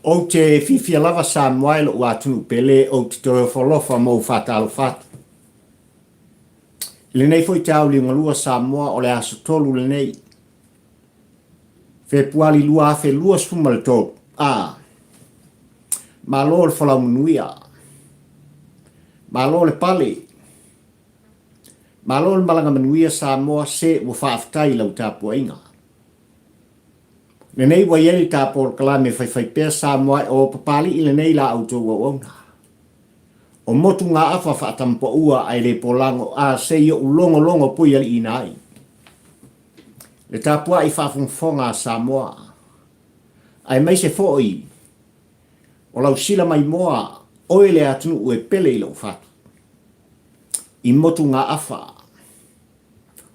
Ou te fiafia lava Samoa e lou atunuu pele, ou te toe ofo alofa ma ou faatalofa atu. I lenei foi taeao liugalua Samoa o le aso 3 lenei, Fepuali 2023, a Malo le folau manuia, malo le pale, malo le malaga manuia Samoa se ua faafetai i lau tapuaiga. Lenei ua i ai le ta polokalame faifaipea Samoa e o Papalii lenei la outou auauna. O motugaafa faatamapaua ae le polago a se i ou logologo puialiiina ai. Le tapuai faafogafoga a Samoa, aemaise foi o lau sila maimoa oe le atunuu e pele i lou fatu. I motugaafa,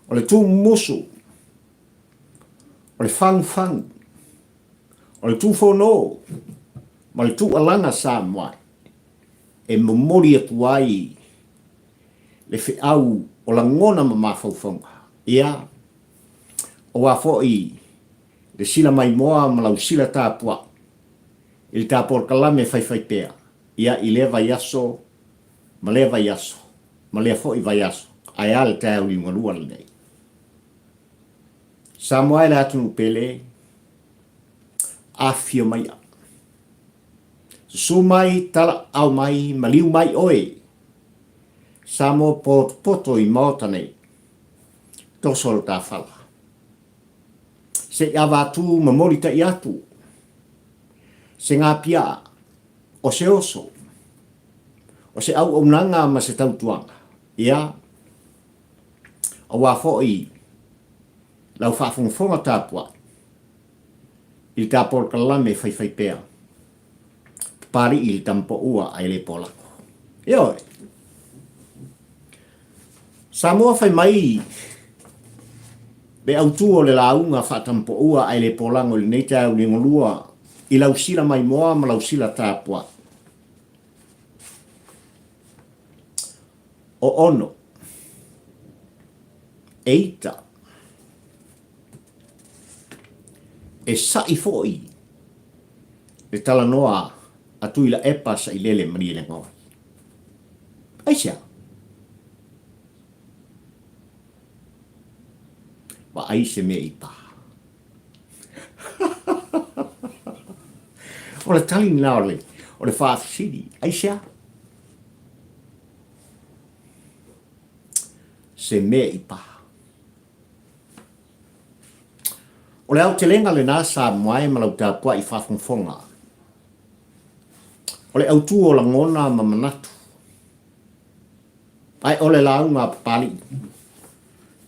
o le tumumusu, o le fagufagu, o le tufono ma le tuualaga Samoa e momoli atu ai le feau o lagona ma mafaufauga, ia, aua foi le sila maimoa ma lau sila tapuai i le ta polokalame faifaipea, ia, i lea vaiaso ma lea vaiaso ma lea foi vaiaso, ae a le taeao liugalua lenei. Samoa e le atunuu pele, afifio maia. Susu mai, talaau mai, maliu mai oe. Samoa potopoto i Maota nei, toso lo ta fala. Se i avatu ma molitai atu, se gapiaa, o se oso, o se auaunaga ma se tautuaga, ia, aua foi lau faafogafoga tapuai i le ta polokalame faifaipea Papalii i le tamapaua ae le polako. Ioe. Samoa fai mai le autu o le lauga faatamapaua ae le polago i lenei taeao liugalua i lau sila maimoa ma lau sila tapuai. O ono, e ita, e saʻi foi le talanoa a Tuilaepa Sailele Malielegaoi. Aisea? Vaai se mea i pā. O le tali lena o le, o le faafesili. Aisea? Se mea i pā. O le aotelega lena Samoa e ma lau tapuai faafogafoga. O le autu o lagona ma manatu. Ae o le lauga a Papalii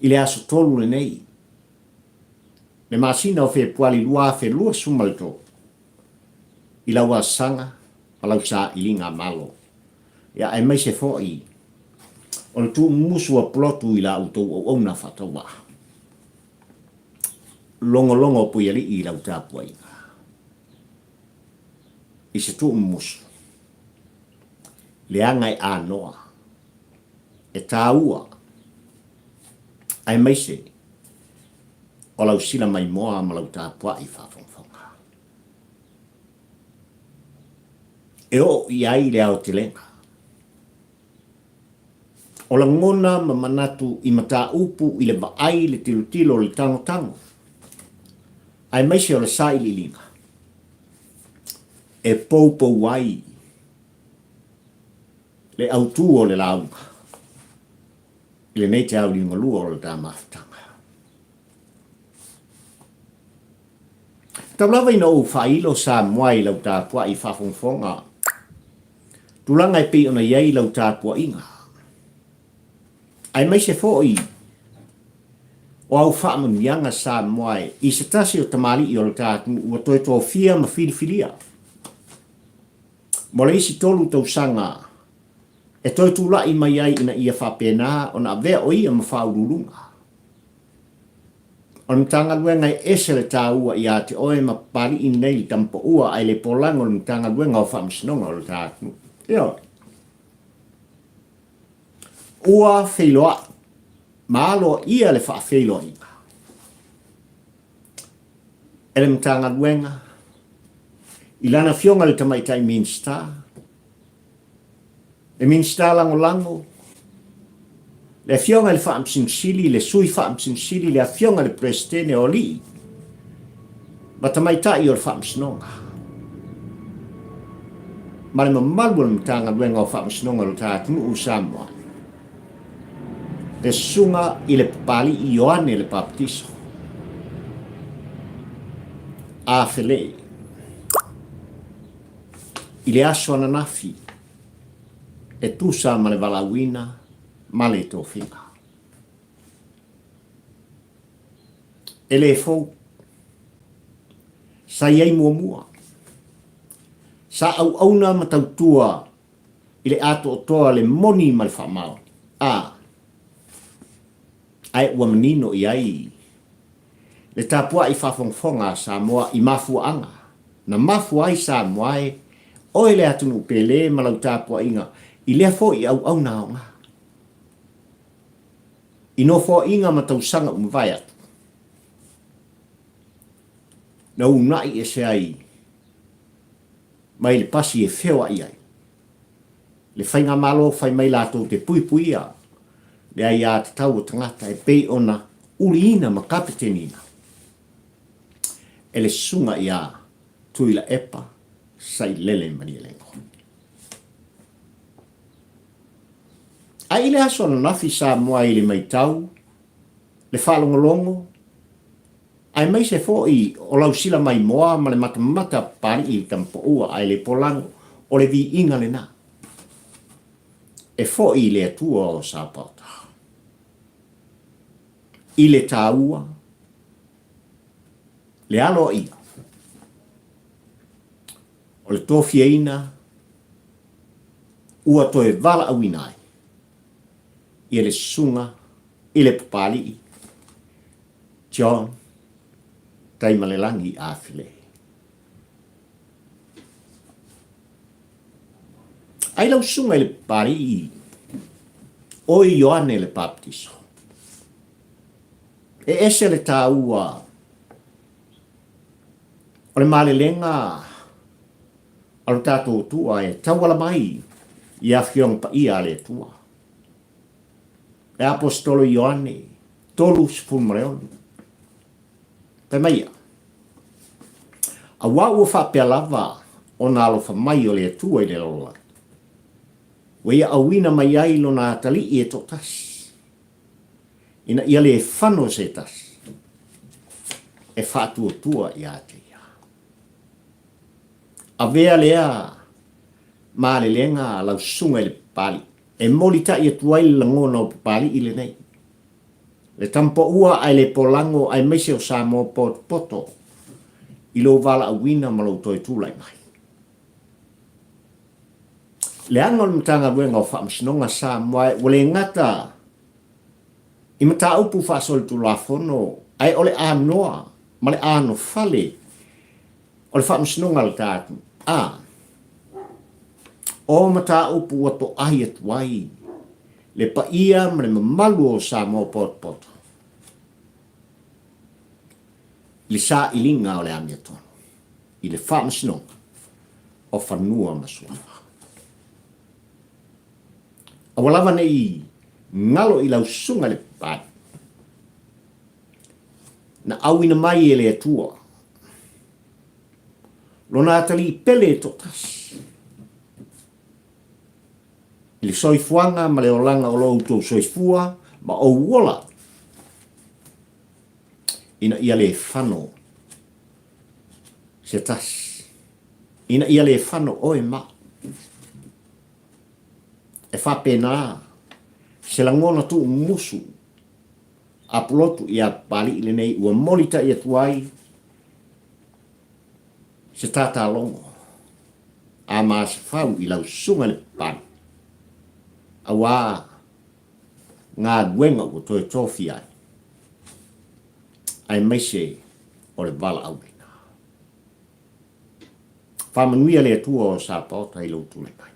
i le aso 3 lenei, le masina o Fepuali 2023, i lau asaga ma lau sailiga malo. Ia aemaise foi o le tuumumusu o pulotu i la outou auauna faatauvaa. Logologo o Puialii i lau tapuaiga i se tuumumusu, leaga e anoa, e taua, aemaise o lau sila maimoa ma lau tapuai faafogafoga. E oo i ai le aotelega. O lagona ma manatu i mataupu i le vaai, le tilotilo, le tagotago, aemaise o le sailiiliga, e poupou ai le autu o le lauga i lenei te auliugalua o le ta mafutaga. Tau lava ina ou faailo Samoa i lau tapuai faafogafoga, tulaga e pei ona i ai lau tapuaiga, aemaise foi o au faamanuiaga Samoa i se tasi o tamalii o le ta atunuu ua toe tofia ma filifilia mo le isi 3 tausaga e toe tulai mai ai ina ia faapena ona avea o ia ma faauluuluga. O le Matagaluega e ese le taua ia te oe ma Papalii nei le tamapaua ae le polago le Matagaluega o Faamasinoga o le ta atunuu. Ioe. Ua feiloai ma aloaia le faafeiloaiga e le Matagaluega. I lana Afioga i le Tamaitai Minisita, le Minisita Lagolago, le Afioga i le Faamasino Sili, le Sui Faamasino Sili, le Afioga i le Peresetene o Alii ma Tamaitai o le Faamasinoga, ma le mamalu o le Matagaluega o Faamasinoga o le ta atunuu o Samoa, le Susuga i le Papalii Ioane le Papatiso, Afelei, i le aso ananafi e tusa ma le valaauina ma le tofiga. E le fou. Sa i ai muamua. Sa auauna ma tautua i le atoatoa le moni ma le faamaoni. A, ae ua manino i ai le tapuai faafogafoga a Samoa i mafuaaga na mafua ai Samoa e oe le atunuu pele ma lau tapuaiga i lea foi auauna aoga i nofoaiga ma tausaga ua mavae atu na uunai ese ai mai le pasi e feoai ai le faigamalo fai mai latou te puipuia le aiatatau o tagata e pei ona uliina ma kapeteniina e le Susuga ia Tuilaepa Sailele Malielegaoi. Ae i le aso ananafi Samoa i le maitau, le faalogologo, aemaise foi o lau sila maimoa ma le matamata Papalii i le Tamapaua ae le polago, o le viiga lena e foi i le Atua o Sapaota. I le taua, le aloaia o le tofiaina ua toe valaauina ai ia le Susuga i le Papalii John Taimalelagi Afile. Ai lau susuga i le Papalii, oe Ioane le Papatiso, e ese le taua o le malelega a lo tatou Atua e tauala mai i Afioga Paia a le Atua. Le Aposetolo Ioane 36. Fai mai ia, Auā ua faapea lava ona alofa mai o le Atua i le lalolagi, ua ia auina mai ai lona atalii e toatasi, ina ia le fano se tasi e faatuatua ia te ia. Avea lea malelega a lau susuga i le Papalii, e molitai atu ai le lagona o Papalii lenei, le tamapaua ae le polago aemaise o Samoa potopoto i lou valaauina ma lou toe tulai mai. Leaga o le Matagaluega o Faamasinoga Samoa ua le gata i mataupu faasolitulafono ae o le anoa ma le anofale o le Faamasinoga a le ta atunuu. A o mataupu ua toai atu ai le paia ma le mamalu o Samoa potopoto i le sailiga o le amiotonu i le Faamasinoga o Fanua ma Suafa. Aua lava ne i galo i lau susuga i le Papalii, na auina mai e le Atua Lona atalii pele e toatasi i le soifuaga ma le olaga o lo outou soifua ma ou ola, ina ia le fano se tasi, ina ia le fano oe ma au. E faapena se lagona tuumumusu a Pulotu iā Papalii lenei ua molitai atu ai se tatalogo a Masefau i lau susuga i le Papalii, auā galuega ua toe tofia ai, aemaise o le valaauina. Faamanuia le Atua o Sapaota i lou tulai mai.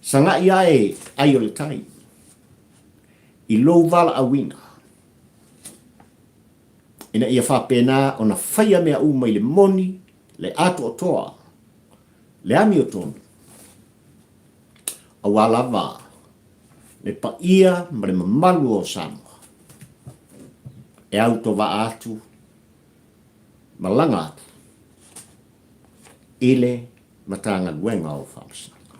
Sagai ae ai o le tai i lou valaauina, ina ia faapena ona faia mea uma i le moni Le atoatoa, le amiotonu, aua lava le paia ma le mamalu o Samoa e autovaa atu ma laga atu i le Matagaluega o Faamasinoga.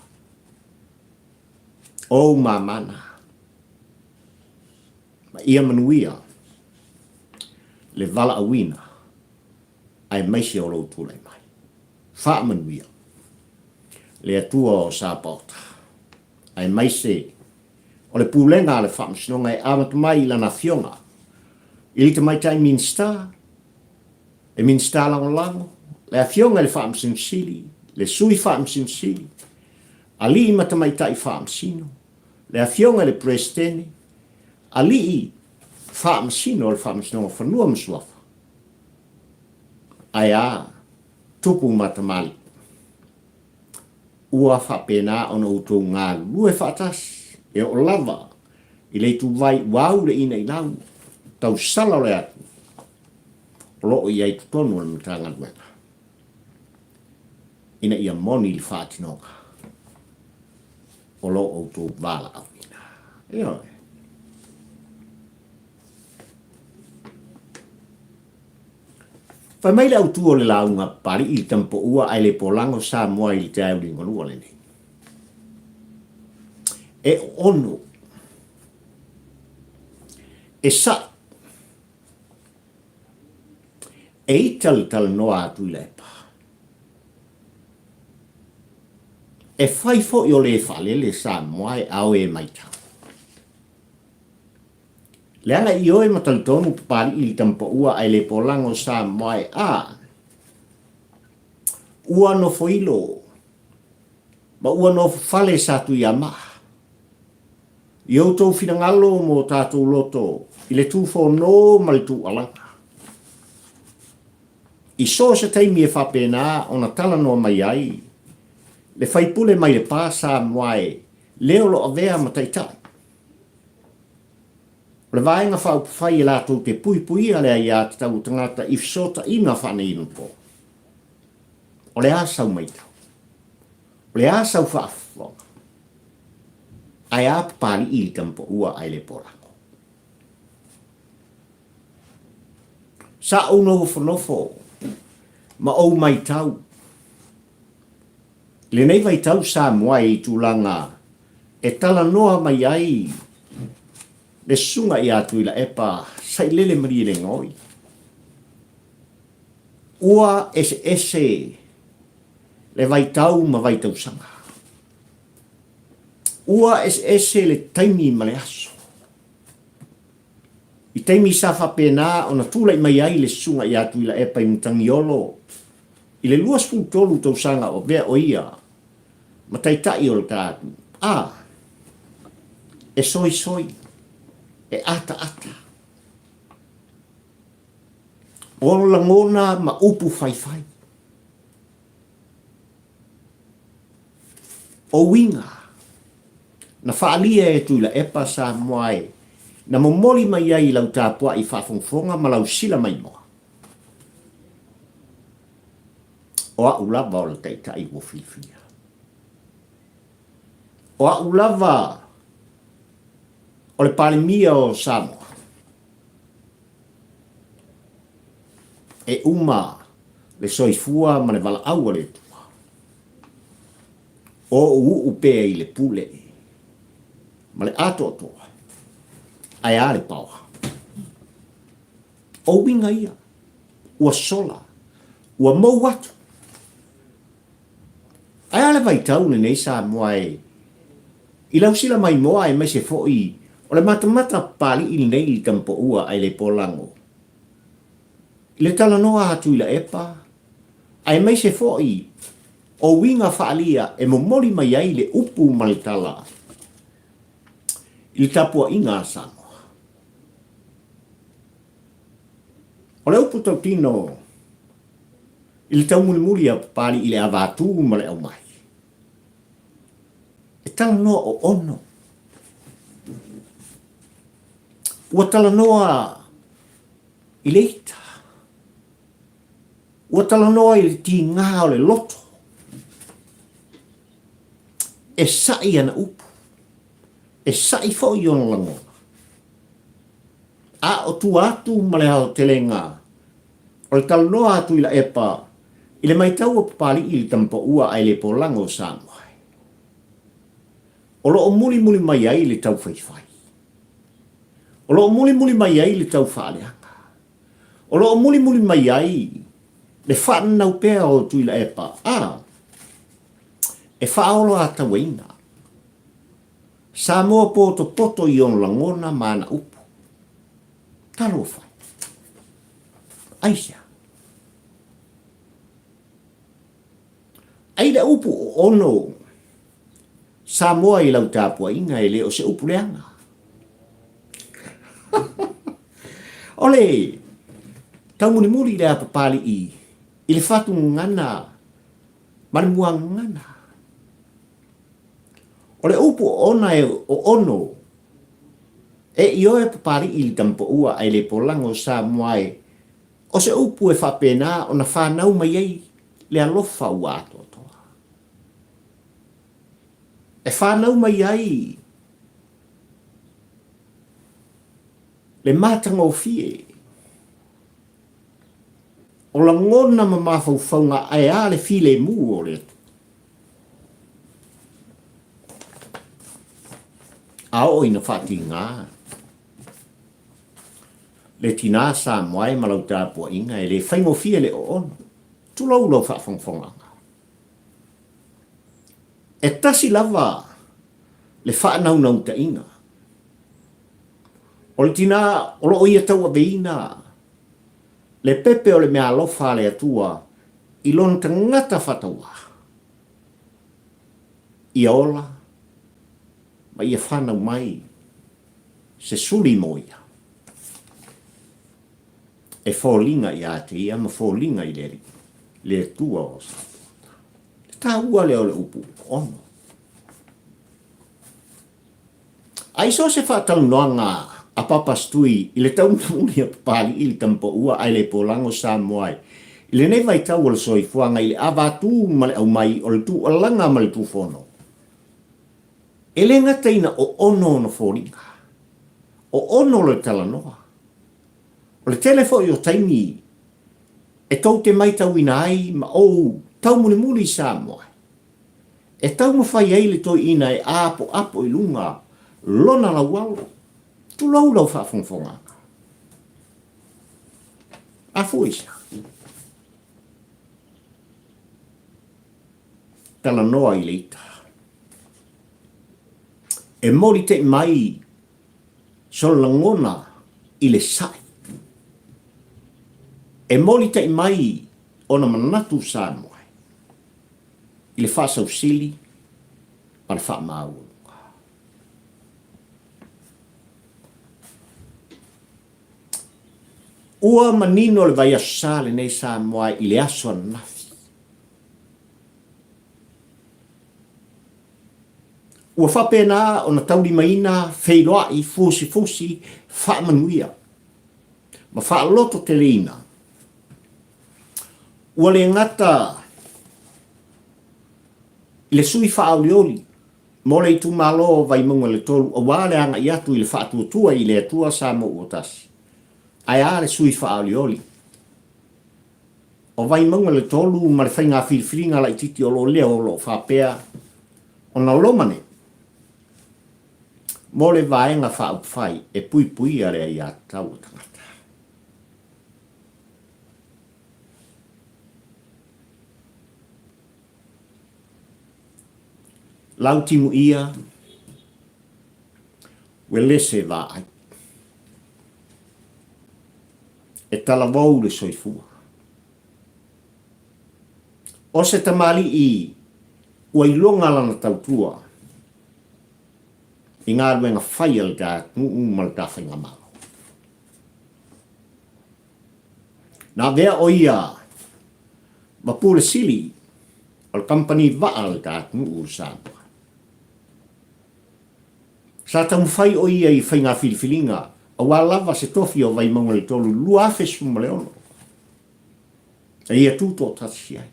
O ou mamana, ma ia manuia le valaauina aemaise o lou tulai mai. Faamanuia le Atua o Sapaota, aemaise o le pulega a le Faamasinoga e amata mai i lana Afioga i le Tamaitai Minisita, le Minisita Lagolago, le Afioga i le Faamasino Sili, le Sui Faamasino Sili, Alii ma Tamaitai Faamasino, le Afioga i le Peresetene, Alii Faamasino o le Faamasinoga o Fanua ma Suafa, ae a tupu ma tamalii. Ua faapena ona outou galulue faatasi e oo lava i le ituvai ua au le inailau tausala o le atunuu o lo o i ai totonu o le Matagaluega ina ia moni le faatinoga o lo outou valaauina. Ioe. Fai mai le autu o le lauga Papalii i le Tamapoua ae le polago Samoa i le taeao liugalua lenei. E ono, e saʻi, e ita le talanoa a Tuilaepa. E fai foi o le faalele Samoa e ao e maitau. Leaga ioe ma talitonu Papalii i le Tamapaua ae le polago Samoa e a ua nofoilo ma ua nofofale Satuiamaa i outou finagalo mo tatou loto i le tufono ma le tuualaga. I so o se taimi e faapena ona talanoa mai ai le faipule mai Lepa Samoa e le o lo avea ma taitai. O le Vaega Faaupufai e latou te puipuia le aiatatau o tagata i fesootaiga faaneionapo. O le a sau maitau? O le a sau faafofoga? Ae a Papalii i le Tamapaua ae le Polago? Sa ou nofofonofo ma ou maitau I lenei vaitau Samoa e i tulaga e talanoa mai ai le Susuga ia Tuilaepa Sailele Malielegaoi, ua eseese le vaitau ma vaitausaga. Ua eseese le taimi ma le aso. I taimi sa faapena ona tulai mai ai le Susuga ia Tuilaepa i Matagiolo i le 23 tausaga o avea o ia ma taitai o le ta atunuu, a, e soisoi, e ataata. O lagona ma upu faifai. O uiga na faaalia e Tuilaepa Samoa e na momoli mai ai i lau tapuai faafogafoga ma lau sila maimoa. O au lava o le taitai ua filifilia. O au lava o le Palemia o Samoa. E uma le soifua ma le valaau a le Atua. O ou uu pea i le pule ma le atoatoa, ae a le paoa. O uiga ia, ua sola, ua mou atu. Ae a le vaitau lenei Samoa e i lau sila maimoa aemaise foi o le matamata Papalii lenei i le Tamapoua ae le Polago i le talanoa a Tuilaepa aemaise foi o uiga faaalia e momoli mai ai le upu ma le tala i le tapuaiga a Samoa. O le upu tautino i le taumulimuli a Papalii i le avatū ma le aumai, e talanoa oono. Ua talanoa i le ita. Ua talanoa i le tigā o le loto. E saʻi ana upu. E saʻi foi ona lagona. A o tua atu ma le aotelega o le talanoa a Tuilaepa i le maitau o Papali'i i le tamapaua ae le polago o Samoa, o lo o mulimuli mai ai le taufaifai. O lo o mulimuli mai ai le taufaaleaga. O lo o mulimuli mai ai le faananau pea o Tuilaepa a e faaoloatauaina Samoa potopoto i ona lagona ma ana upu. Talofa e! Aisea? Ai le upu oono Samoa i lau tapuaiga e le o se upu leaga. O le taumulimuli lea a Papali'i i le fatugana ma le muagana. O le upu oona e oono e ioe Papali'i i le tamapaua ae le polago Samoa e o se upu e faapena ona fanau mai ai le alofa ua atoatoa. E fanau mai ai le matagofie o lagona ma mafaufauga ae a le filemu o le Atua. A oo ina faatiga le tinā Samoa e ma lau tapuaiga e le faigofie le oono. Tulou lau faafogafogaga. E tasi lava le faanaunautaiga o le tinā o lo o ia tauaveina le pepe o le meaalofa a le Atua i lona tagata faatauā, ia ola ma ia fanau mai se suli mo ia e foliga ia te ia ma foliga i le Alii, le Atua o Samoa. Le taua lea o le upu ono. Ai so se faatalanoaga a Papa Stui i le taumulimuli a Papali'i i le Tamapaua ae le polago Samoa i lenei vaitau o le soifuaga i le avatū ma le aumai o le tuualaga ma le tufono. E le gata ina oono ona foliga, oono le talanoa. O le tele foi o taimi e tou te maitauina ai ma ou taumulimuli i Samoa, e taumafai ai le toeaina e apoapo i luga lona laualo, tulou lau faafogafogaga. Afua i sea? Talanoa i le ita. E moli tei mai sona lagona i le saʻi. E moli tei mai ona manatu Samoa i le faasausili ma le faamaualuga. Ua manino le vaiaso sa lenei Samoa i le aso ananafi. Ua faapena ona taulimaina feiloai fusifusi faamanuia ma faalototeleina. Ua le gata i le sui faaolioli mo le itumalo o Vaimauga le 3 aua le agai atu i le faatuatua i le Atua Samoa ua tasi, ae a le sui faaolioli o Vaimauga le 3 ma le faiga filifiliga laititi o lo lea o lo o faapea ona loma nei mo le Vaega Faaupufai e Puipuia le Aiatatau a Tagata. Lau timuia, welese vaai. E talavou le soifua. O se tamalii ua iloga lana tautua i galuega fai a le ta atunuu ma le ta faigamalo. Na avea o ia ma Pule Sili o le kamupani vaa a le ta atunuu o Samoa. Sa taumafai o ia i faiga filifiliga aua lava se tofi o Vaimauga le 3 2016. E ia tutoatasi ai.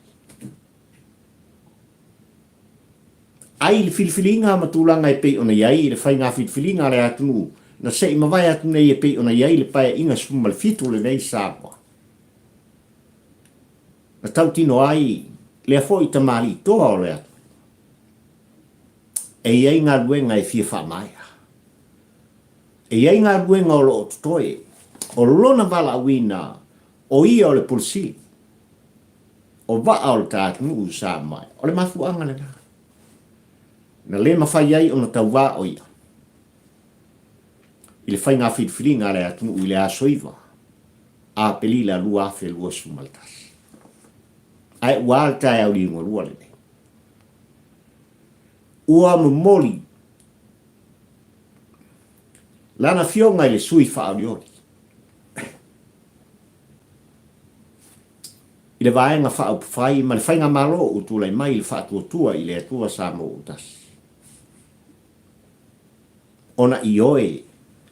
Ai i le filifiliga ma tulaga e pei ona i ai i le faiga filifiliga a le atunuu na se i mavae atu nei e pei ona i ai le Paeaiga 17 lenei Samoa. Na tautino ai lea foi tamalii toa o le atunuu e i ai galuega e fia faamaea. E i ai galuega o lo o totoe, o lona valaauina o ia o le Pule Sili o vaa o le ta atunuu i Samoa. O le mafuaaga lena na le mafai ai ona tauvā o ia i le faiga filifiliga a le atunuu i le aso 9 Aperila 2021. Ae ua a le taeao liugalua lenei? Ua momoli lana afioga i le sui faaolioli i le Vaega Faaupufai ma le Faigamalo ua tulai mai i le Faatuatua i le Atua Samoa ua Tasi. Ona ioe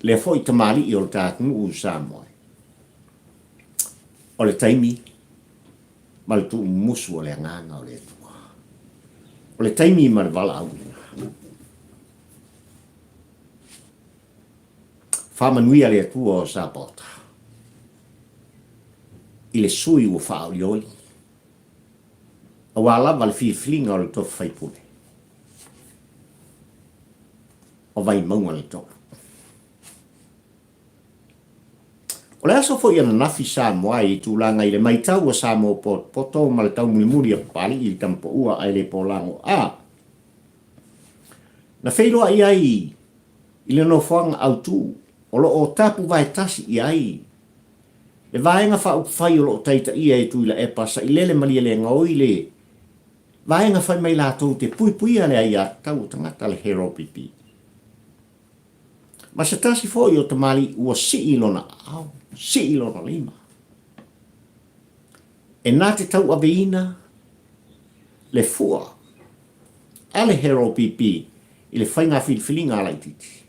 lea foi tamalii o le ta atunuu i Samoa, o le taimi ma le tuumumusu o le Agaga o le Atua. O le taimi ma le valaauina. Faamanuia le Atua o Sapaota i le sui ua faaolioli, aua lava le filifiliga o le tofi faipule o Vaimauga le 3. O le aso foi ananafi Samoa i tulaga i le maitau a Samoa potopoto ma le taumulimuli a Papalii i le Tamapaua ae le Polago a na feiloai ai i le nofoaga autu o lo o tapuvae tasi i ai le Vaega Faaupufai o lo o taitaia e Tuilaepa Sailele Malielegaoi le vaega fai mai latou te puipuia le aiatatau o tagata le HRPP. Ma se tasi foi o tamalii ua sii lona aao, sii lona lima. E na te tauaveina le fua a le HRPP i le faiga filifiliga a laitiiti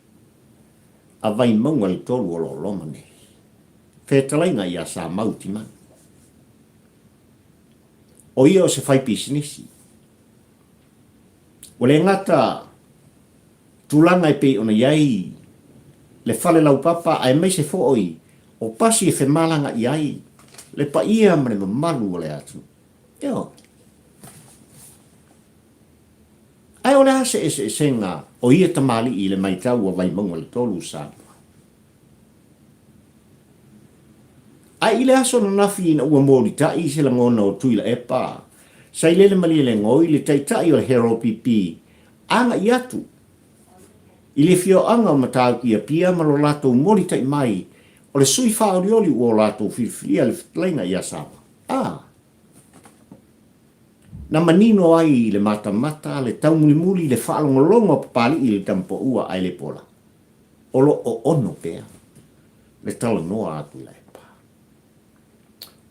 a Vaimauga le 3 o lo o loma nei. Fetalaiga ia Samau Timani. O ia o se faipisinisi. Ua le gata tulaga e pei ona i ai le fale laupapa aemaise foi o pasi e femalaga'i ai le paia ma le mamalu o le atunuu. Ioe. Ae o le a se eseesega o ia tamalii i le maitau a Vaimauga le 3 Samoa? Ae i le aso ananafi ina ua molita'i se lagona o Tuilaepa, Sailele Malielegaoi, le taitai o le HRPP, aga'i atu i le afioaga o Matautu i Apia ma lo latou molita'i mai o le sui faaolioli ua o latou filifilia le fetalaiga ia Samoa. A! Na manino ai i le matamata le taumulimuli le faalogologo a Papali'i i le Tamapaua ae le pola. O lo o ono pea le talanoa a Tuilaepa.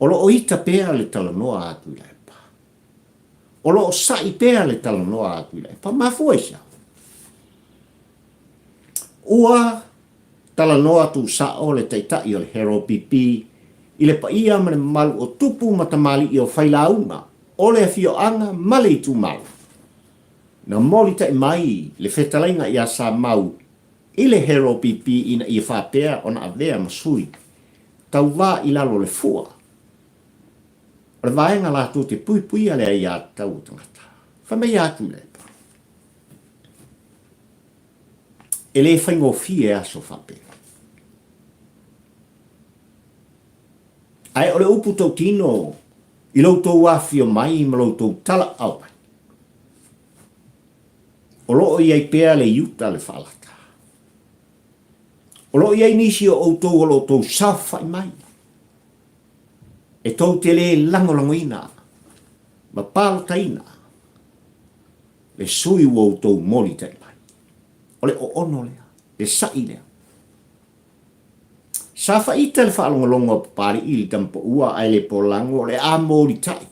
O lo o ita pea le talanoa a Tuilaepa. O lo o sa'i pea le talanoa a Tuilaepa. Mafua i se a? Ua talanoa tuusa'o le taitai o le HRPP i le paia ma le mamalu o tupu ma tamalii o failauga o le afioaga ma le itumalo. Na molita'i mai le fetalaiga ia Samau i le HRPP ina ia faapea ona avea ma sui tauva i lalo o le fua o le vaega latou te puipuia le aiatatau o tagata. Fai mai ia Tuilaepa, E le faigofie aso faapea. Ae o le upu tautino i lo outou afifio mai ma lo outou talaau mai, o lo o i ai pea le iuta le faalata. O lo o i ai nisi o outou o lo o outou saofafai mai, e tou te le lagolagoina ma palotaina le sui ua outou molita'i mai. O le oono lea, le sa'i lea. Sa faaita le faalogologo a Papali'i i le tamapaua ae le polago o le a molita'i.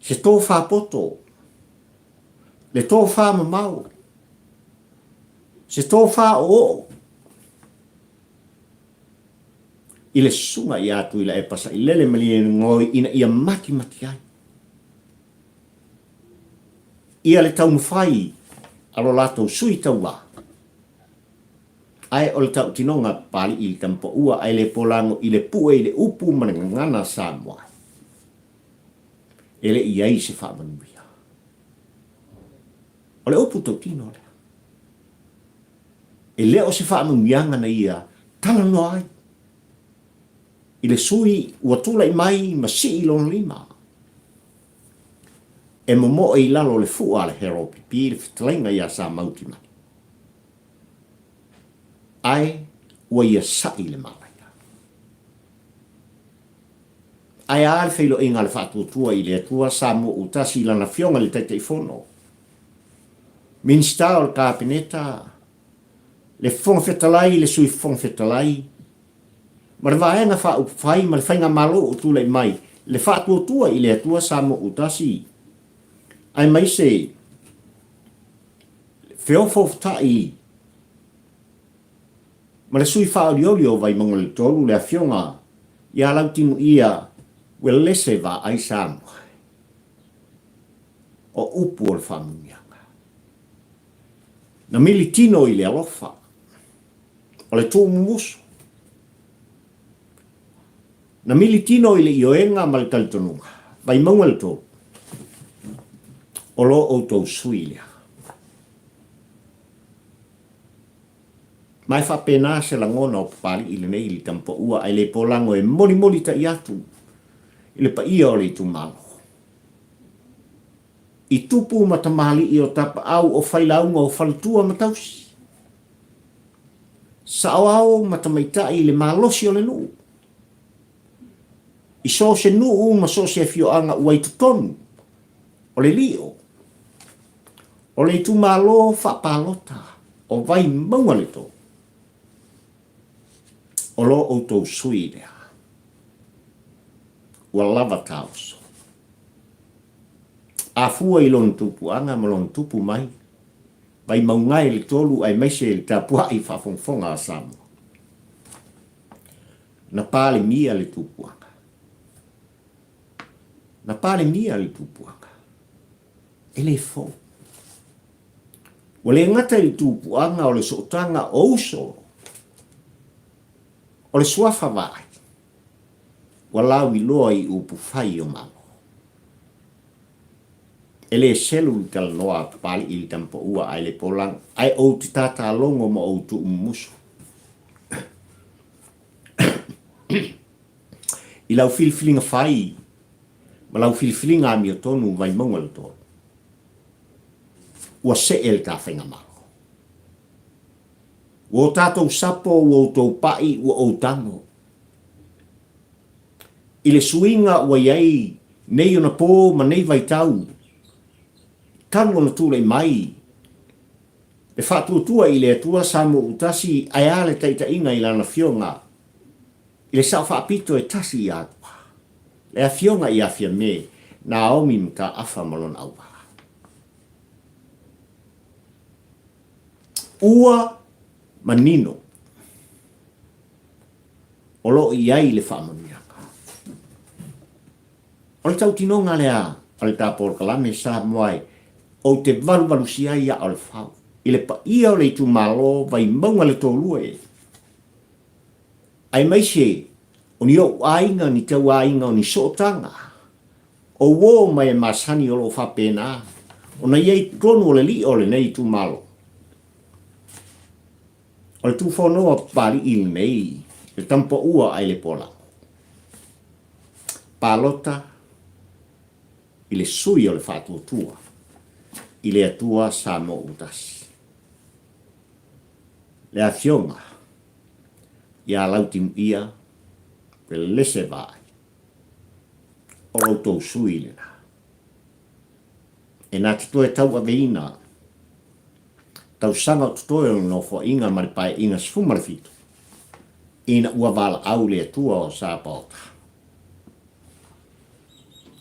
Se tofā poto, le tofā mamao, se tofā oooo. i le susuga ia Tuilaepa Sailele Malielegaoi ina ia matimati ai ia le taumafai a lo latou sui tauva. Ae o le tautinoga Papalii i le Tamapaua ae le polago i le pue i le upu ma le gagana Samoa. E le i ai se faamanuia. O le upu tautino lea. E le o se faamanuiaga na ia talanoa ai i le sui ua tulai mai ma sii lona lima e momoe i lalo o le fua a le Harold PP le fetalaiga ia Samau Timani. Ae ua ia sa'i le malaia. Ae a le feiloaiga a le Faatuatua i le Atua Samoa ua tasi i Lana Afioga i le Taitaifono, Minisita o le Kapeneta, le Fofoga Fetalai, le Sui Fofoga Fetalai, ma le Vaega Faaupufai ma le Faigamalo ua tulai mai, le Faatuatua i le Atua Samoa ua tasi, aemaise le feofaofata'i ma le sui faaolioli o Vaimauga le 3, le Afioga ia Lautimuia Uelese Vaai Samoa. O upu o le faamanuiaga. Na militino i le alofa o le tuumumusu. Na militino i le ioega ma le talitonuga. Vaimauga le 3, o lo outou sui lea. Ma e faapena se lagona o Papalii lenei i le tamapaua ae le polago e molimolitai atu i le paia o le itumalo. I tupu ma tamalii o tapaau o failauga o faletua ma tausi. Saoao ma tamaitai i le malosi o le nuu. I so o se nuu ma so o se afioaga ua i totonu o le lio o le itumalo faapalota o Vaimauga le 3. O lo outou sui lea. Ua lava taoso. A fua i lona tupuaga ma lona tupu mai, Vaimaugae le 3 aemaise le tapuai faafogafoga a Samoa. Na palemia le tupuaga. Na palemia le tupuaga. E le fou. Ua le gata i le tupuaga o le sootaga o uso o le suafa vaai, ua lauiloa i upufai o Malo. E le selu le talanoa a Papalii i le tamapaua ae le polaga, ae ou te tatalogo ma ou tuumumusu i lau filifiliga fai ma lau filifiliga amiotonu Vaimauga le 3. Ua see le ta faigamalo. Ua o tatou sapo, ua outou pa'i, ua ou tago. I le suiga ua i ai nei ona pō ma nei vaitau, talu ona tulai mai le faatuatua i le Atua Samoa-utasi ae a le taitaiga i Lana Afioga i le Sao Faapito e tasi ia Atua, le Afioga ia Fiame Naomi Mataafa ma lona auvaa. Ua manino o lo o i ai le faamanuiaga. O le tautinoga lea a le ta polokalame Samoa e ou te valuvalusia ai aa o le fau i le paia o le itumalo Vaimauga le Toalua e, aemaise o ni ou aiga, ni tauaiga, o ni sootaga, o uo ma e masani o lo o faapena ona i ai i totonu o le lio o lenei itumalo. O le tufonoa Papalii lenei, le tamapaua ae le polago. Palota i le sui o le faatuatua i le Atua Samoa ua tasi. Le Afioga ia Lautimuia Pelese Vaai, o lo outou sui lena. E na te toe tauaveina tausaga o totoe o le Nofoaiga ma le Paeaiga 17, ina ua valaau le Atua o Sapaota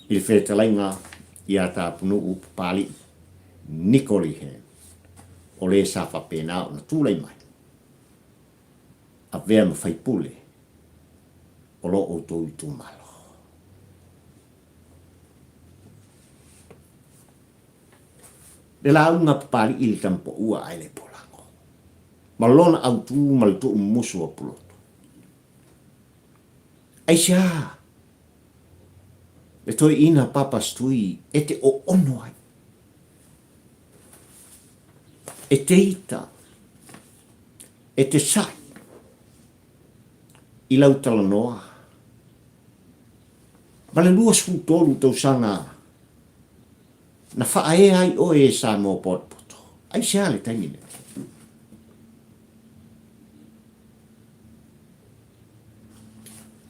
i le fetalaiga ia Tapunuu Papalii Niko Lee Hang, o le sa faapena ona tulai mai, avea ma faipule. o lo outou itumalo. Le lauga Papali'i i le Tamapoua ae le Polago, ma lona autu ma le tuumumusu o Pulotu. Aisea le toeaina Papa Stui e te oono ai? E te ita, e te sa'i i lau talanoa ma le 23 tausaga na faaea ai oe e Samoa Potopoto. Aisea le taimi lenei?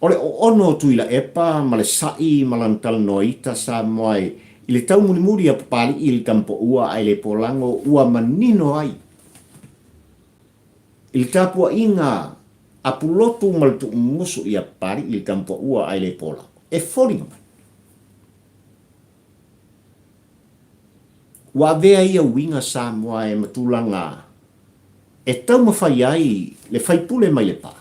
O le oono o Tuilaepa ma le sa'i ma lana talanoa ita Samoa e i le taumulimuli a Papali'i i le Tamapoua ae le Polago ua manino ai i le tapuaiga a Pulotu ma le Tuumumusu ia Papali'i i le Tamapoua ae le Polago e foliga mai ua avea ia uiga Samoa e ma tulaga e taumafai ai le faipule mai Lepa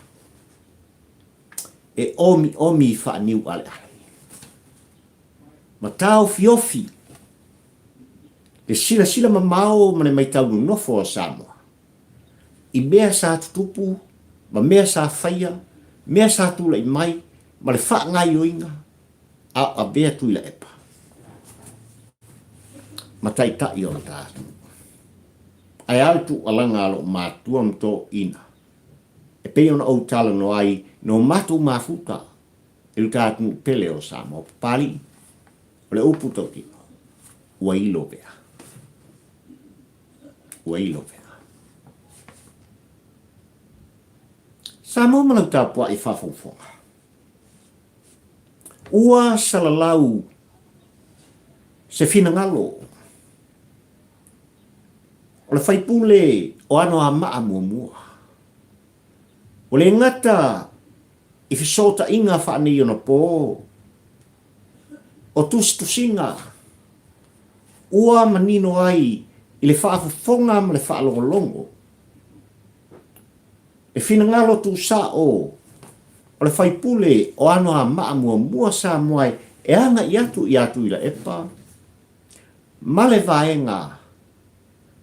e omiomi faaniualeale ma taofiofi le silasila mamao ma le maitau nonofo a Samoa i mea sa tutupu ma mea sa faia, mea sa tulai mai ma le faagaioiga a o avea Tuilaepa ma taitai o le ta atunuu. Ae a le tuualaga a lou matua ma toeaiina e pei ona ou talanoa ai no matou mafuta i lo ta atunuu pele o Samoa. Papalii, o le upu tautino, ua ilo vea. Ua ilo vea. Samoa ma lau tapuai faafogafoga. Ua salalau se finagalo o le faipule o Anoamaa muamua. Ua le gata i fesootaiga faaneionapo o tusitusiga ua manino ai i le faafofoga ma le faalogologo le finagalo tuusao o le faipule o Anoamaa muamua Samoa e agai atu ia Tuilaepa ma le vaega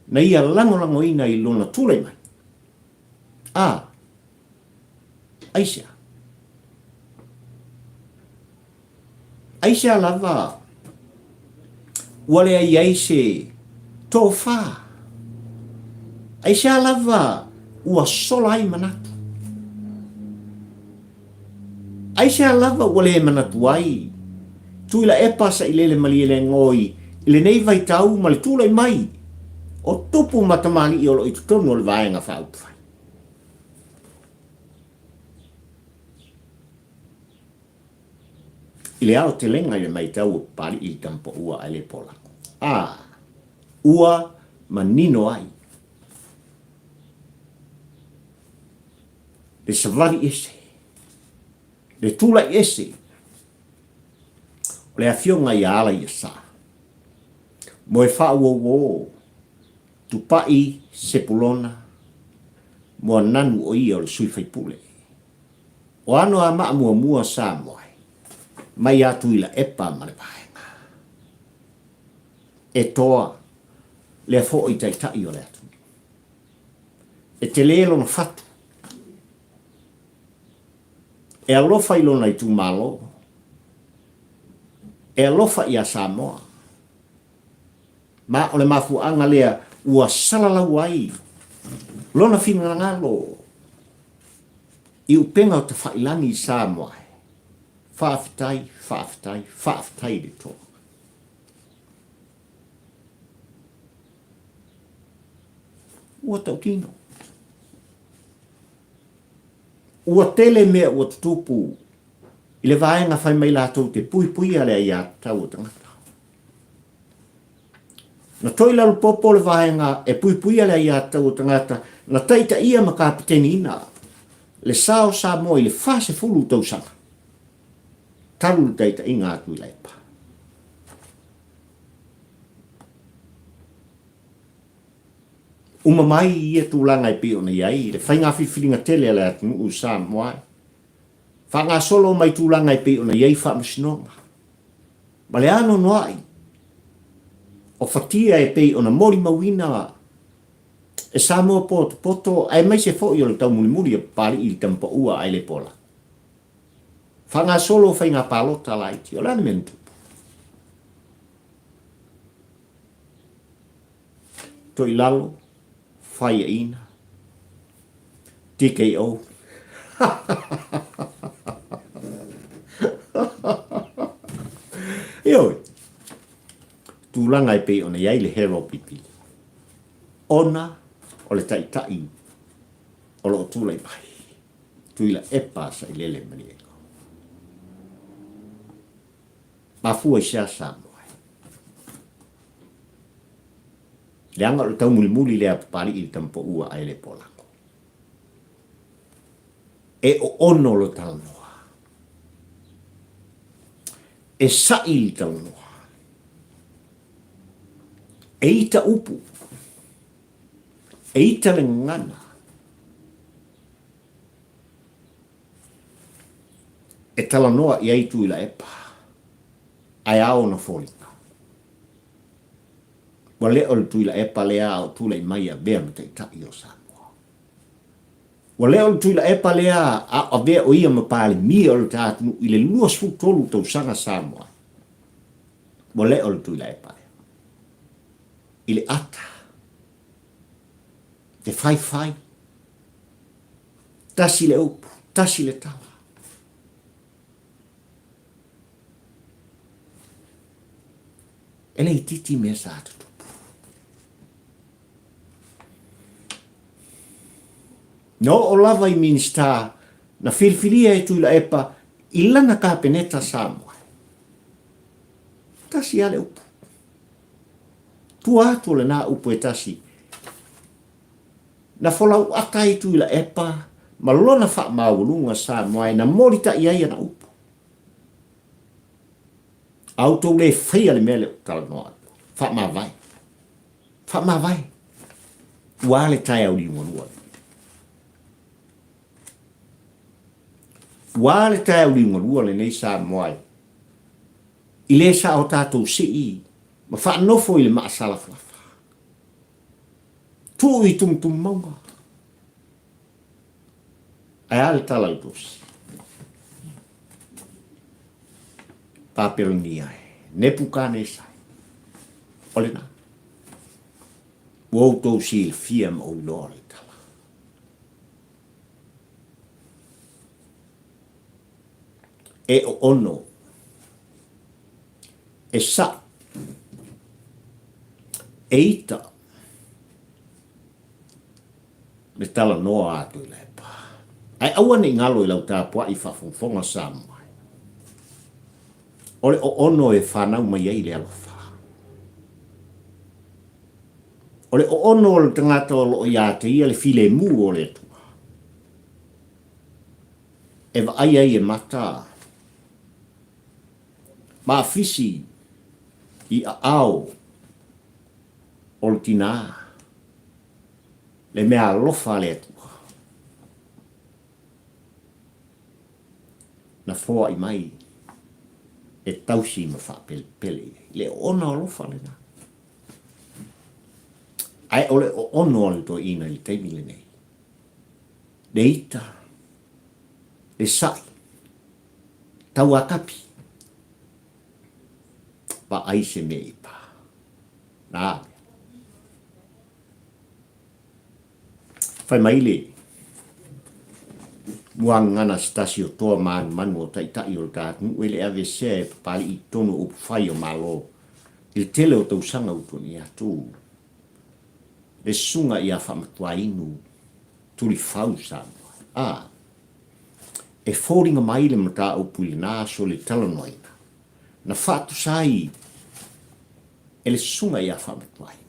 na ia lagolagoina i lona tulai mai. A, aisea? Aisea lava ua leai ai se tofa? Aisea lava ua sola ai manatu? Aisea lava ua le manatu ai Tuilaepa Sailele Malielegaoi i lenei vaitau ma le tulai mai o tupu ma tamalii o lo o i totonu o le Vaega Faaupufai? I le aotelega i le maitau o Papali'i i Tamapoua ae le Polago, a ua manino ai le savali ese, le tulai ese o le Afioga ia Alaiasa, Moefaauouo, Tupai Sepulona, Moananu o ia o le sui faipule. O Anoamaa muamua Samoa mai ia Tuilaepa ma le Vaega. E toa lea foi taitai o le atunuu. E tele lona fatu. E alofa i lona itumalo. E alofa ia Samoa. Ma o le mafuaaga lea ua salalau ai lona finagalo i upega o tafailagi i Samoa. Faafetai, faafetai, faafetai i le Toa. Ua tautino. Ua tele mea ua tutupu i le vaega fai mai latou te puipuia le aiatatau o tagata. Na toilalupopo le vaega e puipuia le aiatatau o tagata na taitaia ma kapiteniina le sa o Samoa i le 40 tausaga talu le taitaiga a Tuilaepa. Uma mai ia tulaga e pei ona i ai le faiga filifiliga tele a le atunuu i Samoa. Faagasolo mai tulaga e pei ona i ai faamasinoga. Ma le anoanoai o fatia e pei ona molimauina e Samoa potopoto aemaise foi o le taumulimuli a Papalii i le Tamapaua ae le pola. Faagasolo faiga palota laiti. O le a le mea na tupu? Toilalo, faiaina, TKO. Ioe, tulaga e pei ona i ai le hero pipili, ona o le taitai o lo o tulai mai, Tuilaepa Sailele Maliega. Mafua i se a Samoa? Leaga o le taumulimuli lea a Papalii i le tamapaua ae le polago. E oono lo talanoa. E sa'i le talanoa. E ita upu. E ita le gagana. E talanoa i ai Tuilaepa, ae a ona foliga? Ua le o le Tuilaepa lea a o tulai mai avea ma Taitai o Samoa. Ua le o le Tuilaepa lea a o avea o ia ma Palemia o le ta atunuu i le 23 tausaga Samoa. Ua le o le Tuilaepa lea. I le ata, te faifai, tasi le upu, tasi le tala. E le itiiti mea sa tutupu. Na oo lava i Minisita na filifilia e Tuilaepa i lana Kapeneta Samoa. Tasi lava le upu. Tua atu o lena upu e tasi. Na folauata ai Tuilaepa ma lona faamaualuga Samoa e na molitai ai ana upu. A outou le faia le mea lea ou te talanoa atu ai, faamavae. Faamavae. Ua a le taeao liugalua lenei? Ua a le taeao liugalua lenei Samoa e? I le sa o tatou sii ma faanofo i le maasalafalafa. Tuu i tumutumu mauga. Ae a le tala i Tusi? Papelonia e, Nepukanesa e, o lena. Ua outou silafia ma ou iloa le tala. E oono, e saʻi, e ita, le talanoa a Tuilaepa. Ae aua ne i galo i lau tapuai faafogafoga Samoa. O le oono e fanau mai ai le alofa. O le oono o le tagata o lo o ia te ia le filemu o le Atua. E vaai ai e mata ma afisi i aao o le tinā. Le mea alofa a le Atua. Na foai mai e tausi ma faapelepele i ai. Le oona alofa lena. Ae o le oono a le toeaina i le taimi lenei. Le ita, le saʻi, tauakapi, vaai se mea i pā. Nā mea. Fai mai le muagagana se tasi o toa manumanu o taitai o le ta atunuu e le aveesea e Papali'i i totonu o upufai o Malo i le tele o tausaga ua tuanai atu. Le susuga ia Faamatuainu Tulifau Samoa. A, e foliga mai le mataupu i lena aso i le talanoaina na faatusa ai e le susuga ia Faamatuainu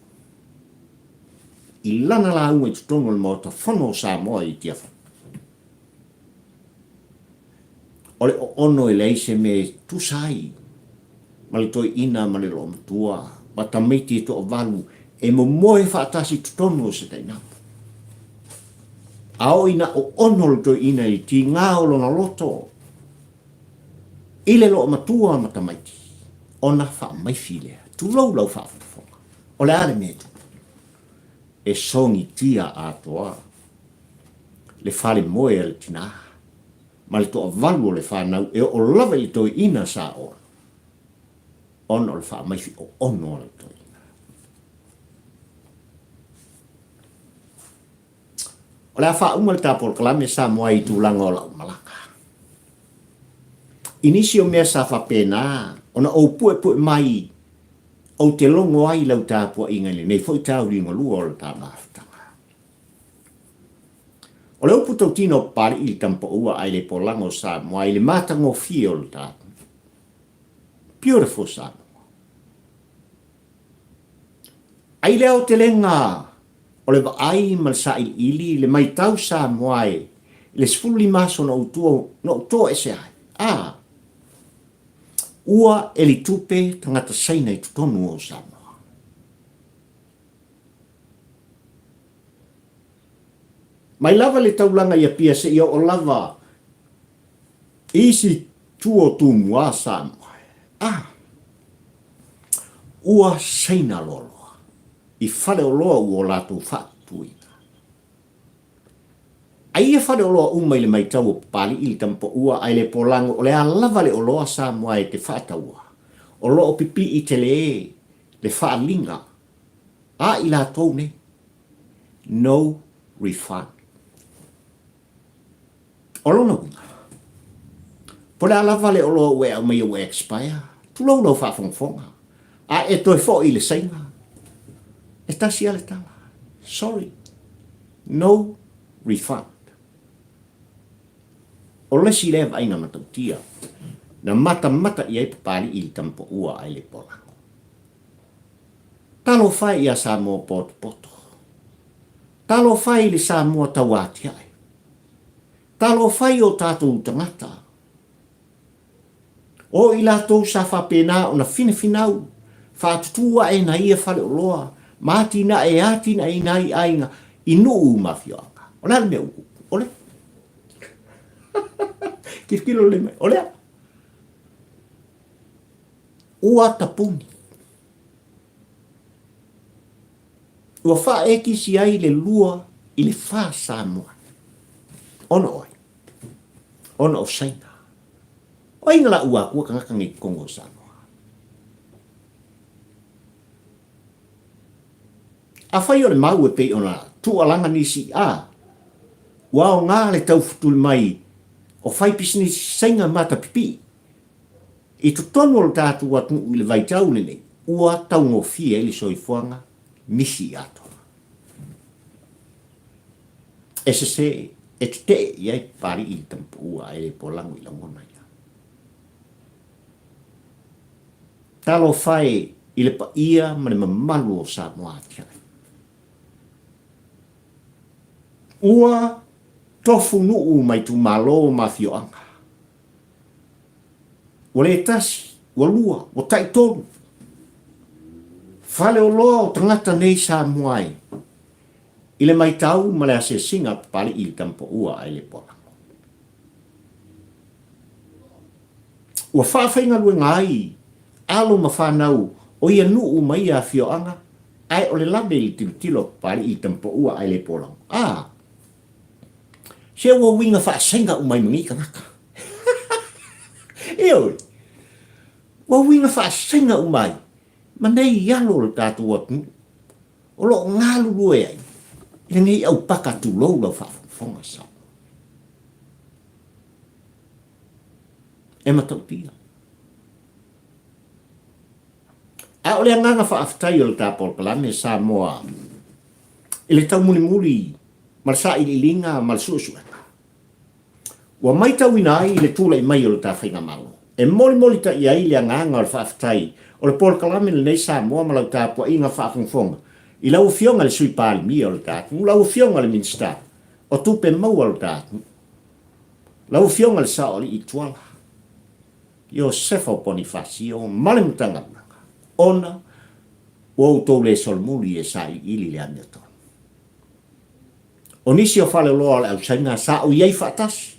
i lana lauga i totonu o le Maota Fono o Samoa i Tiafau. O le oono e leai se mea e tusa ai ma le toeaina ma le loomatua ma tamaiti e toavalu e momoe faatasi i totonu o se tainapu. A oo ina oono le toeaina i le tiga o lona loto, I le loomatua ma tamaiti, ona faamaifi lea. Tulou lau faafogafoga. O le a le mea e tupu? E sogitia atoa le falemoe a le tinā ma le toavalu o le fanau e oo lava i le toeaina sa ono, ona o le faamaifi oono a le toeaina. O le a faauma le ta polokalame Samoa i tulaga o lau malaga. I nisi o mea sa faapena ona ou puepue mai ou te logo ai i lau tapuaiga i lenei foi tauligalua o le ta mafutaga. O le upu tautino o Papali'i i le Tamapaua ae le polaga o Samoa i le matagofie o le ta Beautiful Samoa. Ai le aotelega o le vaai ma le sailiili le maitau Samoa e i le 15 aso na ou tua na ou toese ai. A ua eli tupe tagata Saina i totonu o Samoa. Mai lava le taulaga i Apia seia oo lava i isi tu o Tumua Samoa. A ua Saina loaloa i faleoloa ua o latou faatutuina. A ia faleoloa uma i le maitau o Papali'i le Tamapaua ae le Polago o le a lava le oloa Samoa e te faataua, o lo o pipii tele le faaliga a i latou nei. No refund. O lona uiga, po o le a lava le oloa ua e aumaia ua expire, tulou lau faafogafoga, a e toe foi i le Saina, e tasi lava le tala, sorry, no refund. O le isi lea vaaiga matautia na matamata i ai Papali'i i le tamapaua ae le polago. Talofa e ia Samoa potopoto. Talofa e i le Samoa tauatiae. Talofa i o tatou tagata. O i latou sa faapena ona finafinau, faatutū ae na ia faleoloa ma atinae e atinaeina ai aiga i nuu ma afioaga. O le a le mea ua tupu? O le Tilotilo lelei mai. O le a? Ua tapuni. Ua faaekisi ai le 2 i le 4 Samoa. Ona o ai? Ona o Saina. O ai na laʻua akua tagata nei totonu o Samoa? Afai o le mau e pei ona tuualaga nisi, a, ua aoga le taufutuli mai o faipisinisi Saina matapipii I totonu o lo tatou atunuu i le vaitau lenei, ua taugofie ai le soifuaga misi atoa. E sese, e tetee i ai Papali'i i le tamapaua ae le polago i lagona ia. Talofa e i le paia ma le mamalu o Samoa atiae. Ua tofu nuu ma itumalo ma afioaga. Ua le tasi, ua lua, ua taitolu. Faleoloa o tagata nei Samoa e i le maitau ma le asiasiga a Papali'i i le tamapaua ae le polago. Ua faafaigaluega ai alo ma fanau o ia nuu ma ia afioaga ae o le lave i le tilotilo a Papali'i i le tamapaua ae le polago. A! Se ua uiga faasaina uma ai ma nei tagata. Ioe. Ua uiga faasaina uma ai ma nei alo o le tatou atunuu o lo o galulue ai i lenei aupaka tulou lau faafogafoga Samoa. E matautia. A o le agaga faafetai o le ta polokalame Samoa i le taumulimuli ma le sailiiliga ma le suesuega, ua maitauina ai le tulai mai o le ta faigamalo e molimolitai ai le agaga o le faafetai o le polokalame lenei Samoa ma lau tapuaiga faafogafoga i lau Afioga i le Sui Palemia o le ta atunuu, lau Afioga i le Minisita o Tupe Maua o le ta atunuu, lau Afioga i le Saoalii Tuala Iosefa o Ponifasio ma le Matagaluega ona ua outou le solomuli e sailiili le amiotonu. O nisi o faleoloa o le au Saina sa ou i ai faatasi.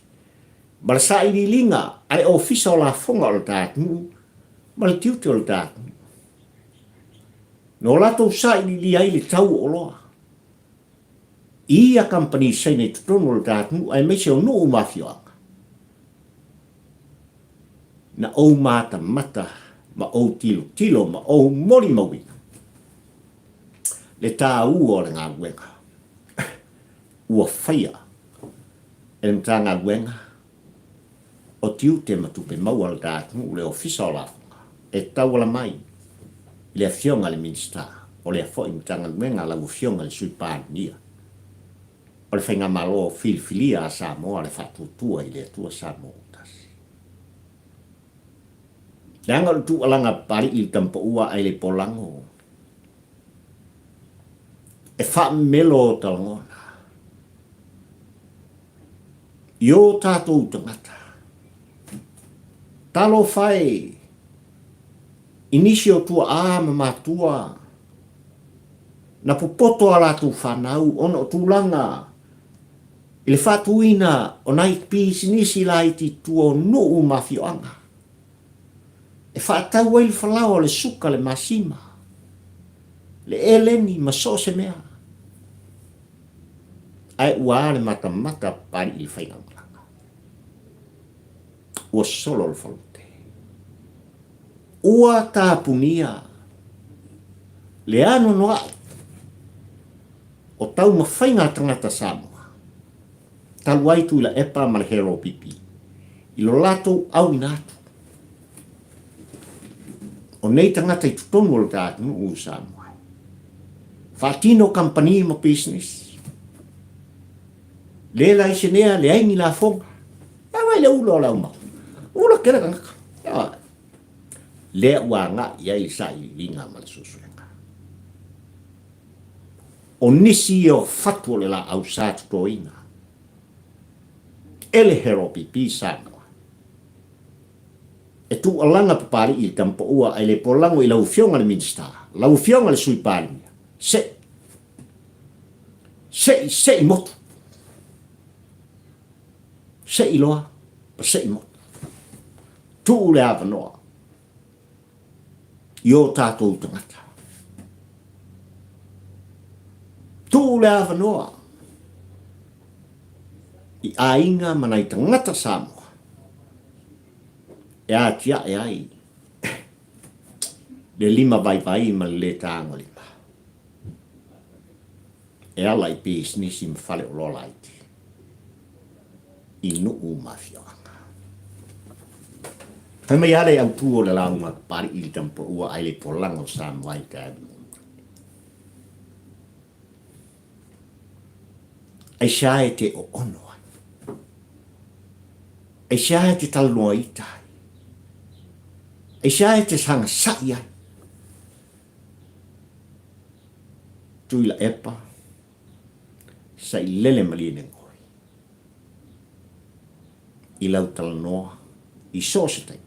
Ma le sailiiliga a le Ofisa o Lafoga o le ta atunuu ma le tiute o le ta atunuu. Na o latou sailiilia ai le tau o oloa i ia kamupani Saina i totonu o le ta atunuu aemaise o nuu ma afioaga. Na ou matamata ma ou tilotilo ma ou molimauina le taua o le galuega ua faia e le Matagaluega o Tiute ma Tupe Maua a le ta atunuu, le Ofisa o Lafoga, e tauala mai i le Afioga i le Minisita o lea foi Matagaluega, lau Afioga i le Sui Palemia o le Faigamalo Filifilia a Samoa le Faatuatua i le Atua Samoa ua Tasi. Leaga o le tuualaga Papalii i le Tamapaua ae le Polago e faamemelo o ta lagona i o tatou tagata. Talofa e i nisi o tuaa ma matua na popoto a latou fanau ona o tulaga i le faatuina o nai pisinisi laiti i tua o nuu ma afioaga e faatau ai le falaoa, le suka, le masima, le eleni ma so o se mea. Ae ua a le matamata Papalii i le faigamalaga? Ua solo le falote. Ua tapunia le anoanoai o taumafaiga a tagata Samoa talu ai Tuilaepa ma le HLPP i lo latou auina atu o nei tagata i totonu o le ta atunuu o Samoa e faatino kamupani ma pisinisi. Le laisenea, leai ni lafoga. E vai le ula o le aumau. Ula kele tagata. Lea ua agai i ai le sailiiliga ma le suesuega. O nisi ia o fatu o le laau sa totoina e le HLPP Samoa e tuualaga Papalii i le Tamapaua ae le polago i lau Afioga i le Minisita, lau Afioga i le Sui Palemia, se i, se i, se i motu. Se i loa ma se i motu. Tuu le avanoa i o tatou tagata. Tuu le avanoa i aiga ma nai tagata Samoa e atiae ai le lima vaivai ma le le tagolima e ala i pisinisi ma faleoloa laiti i nuu ma afioaga. Fai mai lava le autu o le lauga a Papalii i le Tamapaua ai le polaga o Samoa i le taeao muamua. Aisea e te oono ai? Aisea e te talanoa ita ai? Aisea e te sagasai ai? Tuilaepa, sailele malienegoi i lau talanoa i so o se taimi.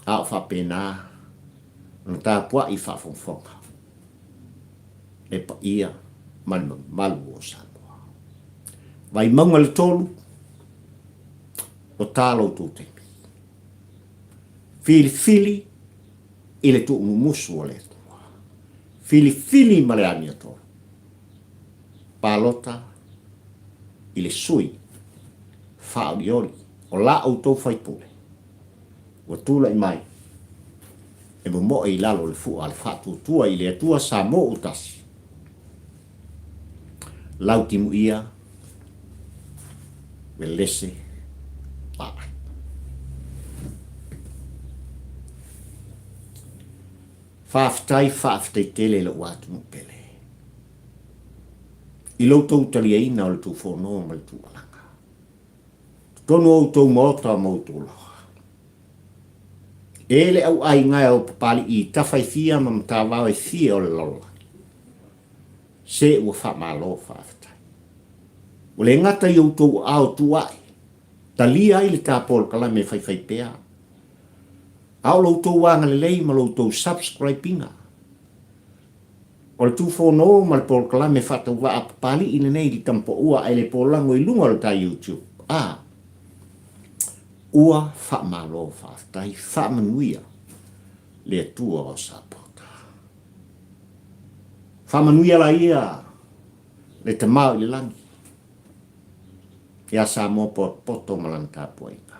A o faapena ona tapuai faafogafoga le paia ma le mamalu o Samoa. Vaimauga le 3, o tā lo outou taimi. Filifili i le tuumumusu o le Atua. Filifili ma le amiotonu. Palota i le sui faaolioli o la outou faipule ua tulai mai e momoe i lalo o le fua a le Faatuatua i le Atua Samoa ua tasi. Lau timuia Welese Vaai. Faafetai, faafetai tele i lou atunuu pele i lo outou taliaina o le tuufono ma le tuualaga. Totonu o outou maota ma outou loa. E le au aiga e o Papalii i tafa e fia ma matavao e fia o le lalolagi. Se ua faamalo faafetai. Ua le gata i outou aao tuuae, talia ai le ta polokalame faifaipea, a o lo outou agalelei ma lo outou subscribe ina. O le Tūfono ma le polokalame faatauvaa a Papalii lenei i le Tamapaua ae le polago i luga o le ta YouTube. A, ua faamalo faafetai, faamanuia le Atua o Sapota. Faamanuia laia le Tama o i le lagi ia Samoa potopoto ma lana tapuaiga.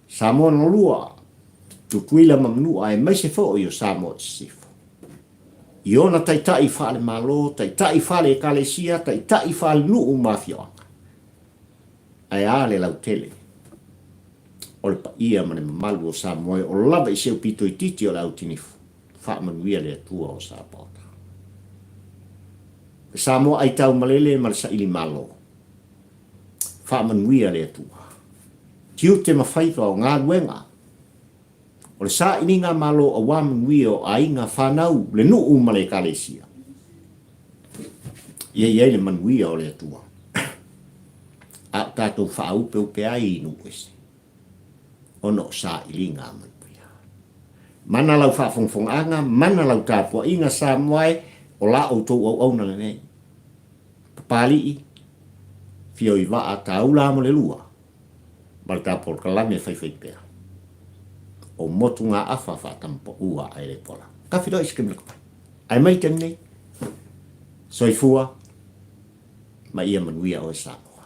Samoa na lua, Tutuila ma Manua aemaise foi o Samoa i Sisifo. I ona taitai faale-Malo, taitai faale-Ekalesia, taitai faale-nuu ma afioaga. Ae a le lautele o le paia ma le mamalu o Samoa e ola lava i si au pito itiiti o le au tinifu. Faamanuia le Atua o Sapaota. Le Samoa aitau malele ma le saili malo. Faamanuia le Atua. Tiute ma faiva o galuega o le sailiga malo aua manuia o aiga, fanau, le nuu ma le ekalesia. Ia i ai le manuia o le Atua. A o tatou faaupeupe ai i nuu ese, ona o sailiga manuia. Mana lau faafogafogaaga, mana lau tapuaiga Samoa e, o la outou auauna lenei. Papalii, Fioivaa, Taula mo le lua, ma le ta polokalame faifaipea o motugaafa faatamapaua ae le pola. Ka feiloai se taimi laka mai. Ae mai le taimi nei, soifua ma ia manuia oe Samoa.